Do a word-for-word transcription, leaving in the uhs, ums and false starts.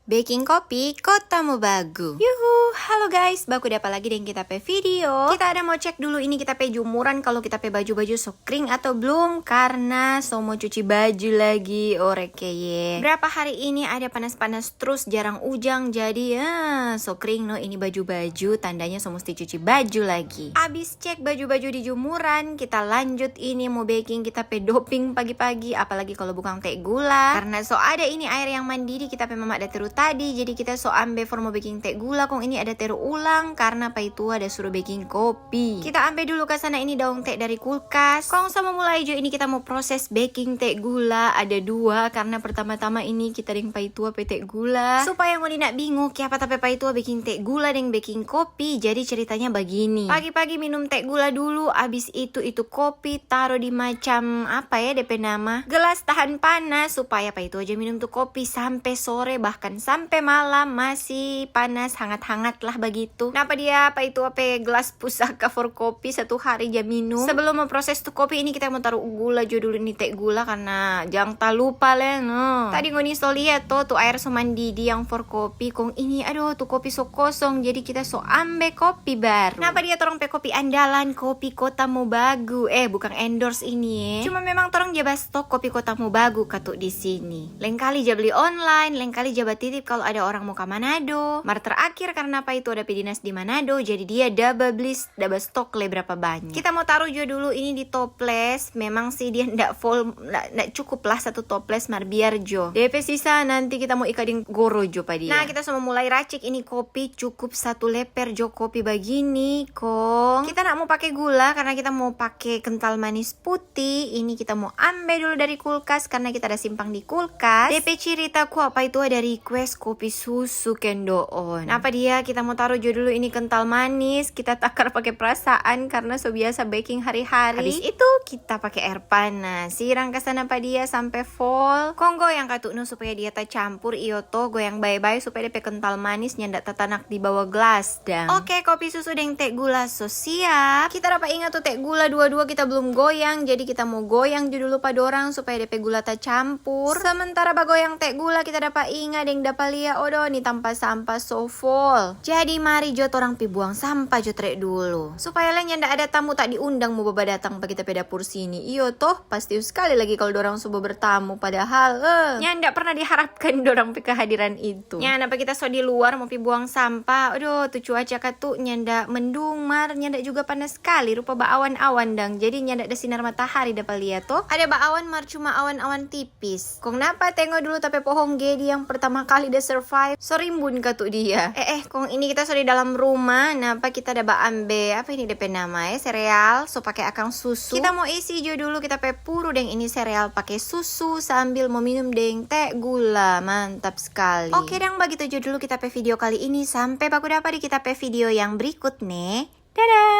Beking kopi, kotamu bagu. Yuhu, halo guys, baku dapa lagi deng kita pe video. Kita ada mo cek dulu ini kita pe jumuran, kalu kita pe baju-baju so kring atau blum, karna so mo cuci baju lagi, oreke ye. Berapa hari ini ada panas-panas trus, jarang ujang, jadi, eh, so kring no ini baju-baju, tandanya so musti cuci baju lagi. Abis cek baju-baju di jumuran, kita lanjut ini mo beking kita pe doping pagi-pagi, apalagi kalu bukang te gula. Karna so ada ini aer yang mandidi, kita pe mama da teru tadi, jadi kita so ambe for mo beking te gula, kong ini ada teru ulang karna paitua da suru beking kopi. Kita ambe dulu ka sana ini daong te dari kulkas. Kong so mo mulai jo ini kita mo proses beking te gula, ada dua, karna pertama-tama ini kita deng paitua pe te gula. Supaya ngoni nda bingung kiapa ta pe paitua beking te gula deng beking kopi, jadi ceritanya bagini. Pagi-pagi minum te gula dulu, abis itu, itu kopi taro di macam apa ya de pe nama, gelas tahan panas, supaya paitua ja minum tu kopi sampe sore, bahkan sampe malam masih panas, hangat-hangat lah bagitu. Napa dia paitua pe gelas pusaka for kopi satu hari ja minum. Sebelum mo proses tu kopi ini, kita mo taru gula jo dulu ini, te gula, karna jang talupa le, no. Tadi ngoni so lia to, tu aer so mandidi yang for kopi, kong ini, aduh, tu kopi so kosong, jadi kita so ambe kopi baru. Napa dia torang pe kopi andalan, kopi Kotamu Bagu. Eh, bukang endorse ini, eh. Cuma memang torang ja bastok kopi Kotamu Bagu katu di sini. Lengkali ja bli online, lengkali ja batitip kalu ada orang mo ka Manado. Mar terakhir karna paitua da pe dinas di Manado, jadi dia da babli, da bastok le berapa banya. Kita mo taru jo dulu ini di toples. Memang sih dia nda full, nda, nda cukup lah satu toples, mar biar jo. De pe sisa nanti kita mo ika deng goro jo pa dia. Nah, kita so mo mulai racik ini kopi, cukup satu leper jo kopi bagini, kong. Kita nda mo pake gula karna kita mo pake kental manis putih. Ini kita mo ambe dulu dari kulkas karna kita ada simpang di kulkas. De pe cirita kwa paitua ada request kopi susu kendoon. Napa dia kita mo taru jo dulu ini kental manis, kita takar pake perasaan karna so biasa beking hari-hari. Habis itu kita pake aer panas, sirang ka sana pa dia sampe full. Kong goyang katu no supaya dia tacampur, iyo to, goyang bae-bae supaya de pe kental manis nyanda tatanak di bawa gelas dang. Oke, kopi susu deng te gula so siap. Kita dapa inga tu te gula dua-dua kita blum goyang, jadi kita mo goyang jo dulu pa dorang supaya de pe gula tacampur. Sementara bagoyang te gula, kita dapa inga deng dapa lia, odo, ni tampa sampa so full. Jadi mari jo torang pi buang sampa jo tre dulu. Supaya le nyanda ada tamu tak diundang mo babadatang pa kita pe dapur sini. Iyo toh, pasti skali lagi kalu dorang so babertamu. Padahal, eh, nyanda pernah diharapkan dorang pe kehadiran itu. Nya, napa kita so di luar mo pi buang sampa. Aduh, tu cuaca katu nyanda mendung, mar nyanda juga panas skali. Rupa baawan-awan dang. Jadi nyanda ada sinar matahari dapa lia toh. Ada baawan, mar cuma awan-awan tipis. Kong napa, tengo dulu ta pe pohong gedi yang pertama kali da survive. So rimbun katu dia. Eh, eh, kong ini kita so di dalam rumah. Napa kita da baambe, apa ini de pe nama, eh, sereal. So pake akang susu. Kita mo isi jo dulu kita pe puru deng ini sereal pake susu sambil mo minum deng te gula. Mantap skali. Oke dang, bagitu jo dulu kita pe video kali ini. Sampe baku dapa di kita pe video yang berikut ne. Dadah!